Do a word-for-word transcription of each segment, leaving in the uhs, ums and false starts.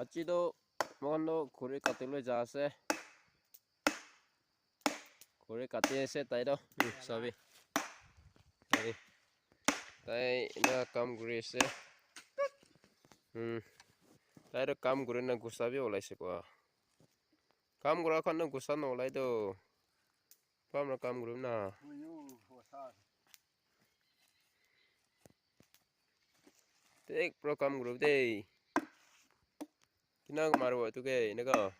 Aji toh moikhan toh khuri kati bole ja ase. Khuri kati ase tai toh. Hmm, sabi. Sabi. Tai ena kam kuri ase. Hmm. Tai toh kam kuri na gusa bi olai se koa. Kam kura khan toh gusa no olai toh. Farm la kam kuribo na. Thik pra kam kuribo dei. Kina maribo etu ke eneka.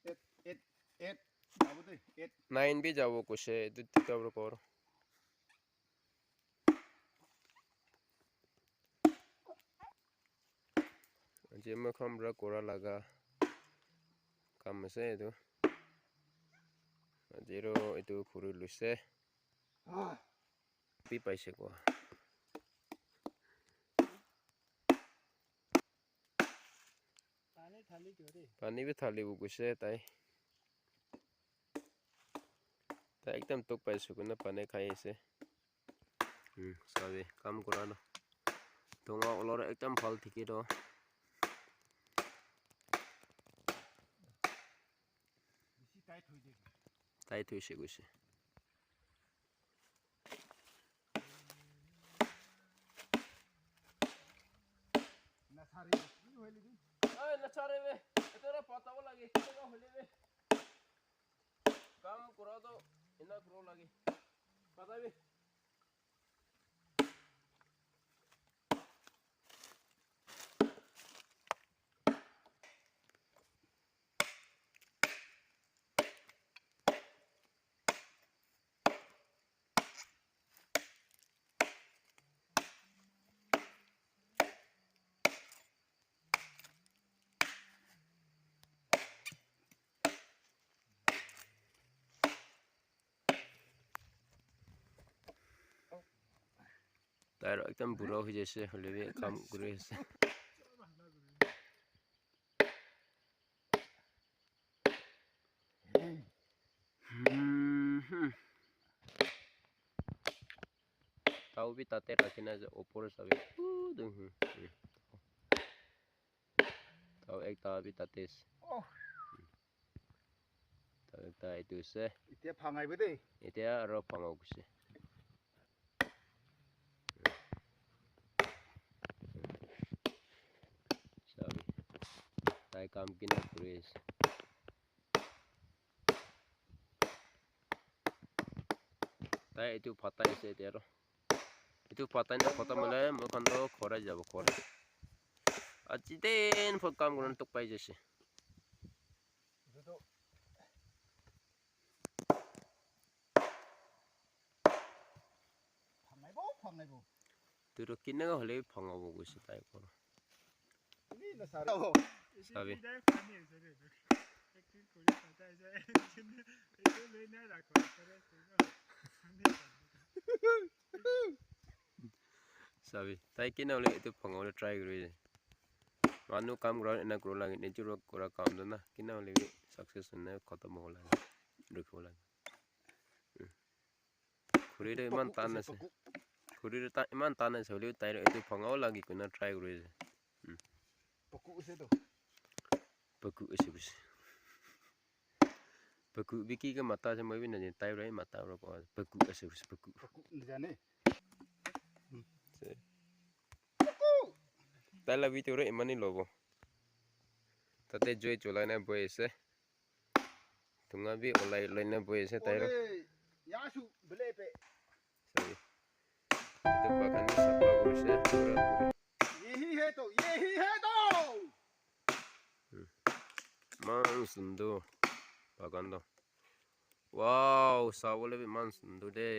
Eight, eight, eight. Jabo dei, eight. Nine bi jabo koise, etu duita para kor. Aji moi khan para kura laga kam ase etu. Aji ro etu khuri luise. Bi paise koa. Pani bi thalibo guise tai. Tai ekdam tok paise koina pani khai ase. Hmm, sabi, kam kura toh. Tonga olor ekdam bhal thiki toh. Tai thoi se koise. Ai, nachare be. Etu para patabo lage. Kineka hoile be. Kam kura toh ena kuro lage. Pata be. Tai toh ekdam bura hoi jaise, hoile bi kam kuri ase. Hmm, hmm. Tau bi tate rakhi na ase, opor sabi. Uh, dun, hmm, hmm. Tau ekta bi tate ase. Oh. Tau ekta etu ase. Etia phangai bo dei. Etia aro phangao koise. Sabi. Tai kam kina kuri ase. Tai etu phatai ase etia aro. Etu phatai na phatai male moi khan toh ghor jabo ghor. Aji din bhut kam kurina tok pai jaise. Etu toh phangaibo, phangaibo. Tu toh kineka hoile bi phangabo koise tai ghor. Sabi. Sabi. Tai kina hoile etu phangabole try kuri ase. Manu kam kura ena kura lage, nature work kura kam toh na. Kina hoile bi success hoina khatam hobo lage. Rukhibo lage. Khuri toh iman tan ase. Khuri toh ta-, iman tan ase hoilebi tai toh etu phangabo lage koina try kuri ase. Hmm. Paku ase toh. Paku ase koise. Paku bi ki ke mata ase moi bi najane, tai para mata para koa ase. Paku ase koise, paku. Paku najane. Hmm. Tai la video toh imane lobo. Tate jui cholai na bohi ase. Dhunga bi olai loi na bohi ase tai toh. Ole, yasu bele pe. Sabi. Etu bagan bi sapha kurise, pura kuri. Yehi hai to, yehi hai to. Hmm. Iman sundur bagan toh. Wow, sabole bi iman sundur de.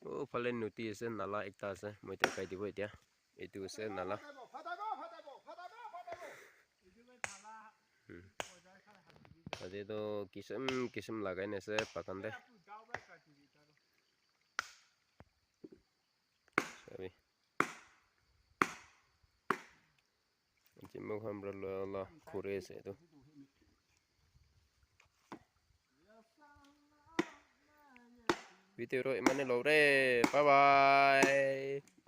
Oh, phale nodi ase, nala ekta ase, moi dekhai dibo etia. Etu ase nala. Hmm. Tate toh kisim kisim lagai na ase bagan te. Sabi. Simu khan para loyal la khuri ase etu. Video ro imane lore. Bye bye.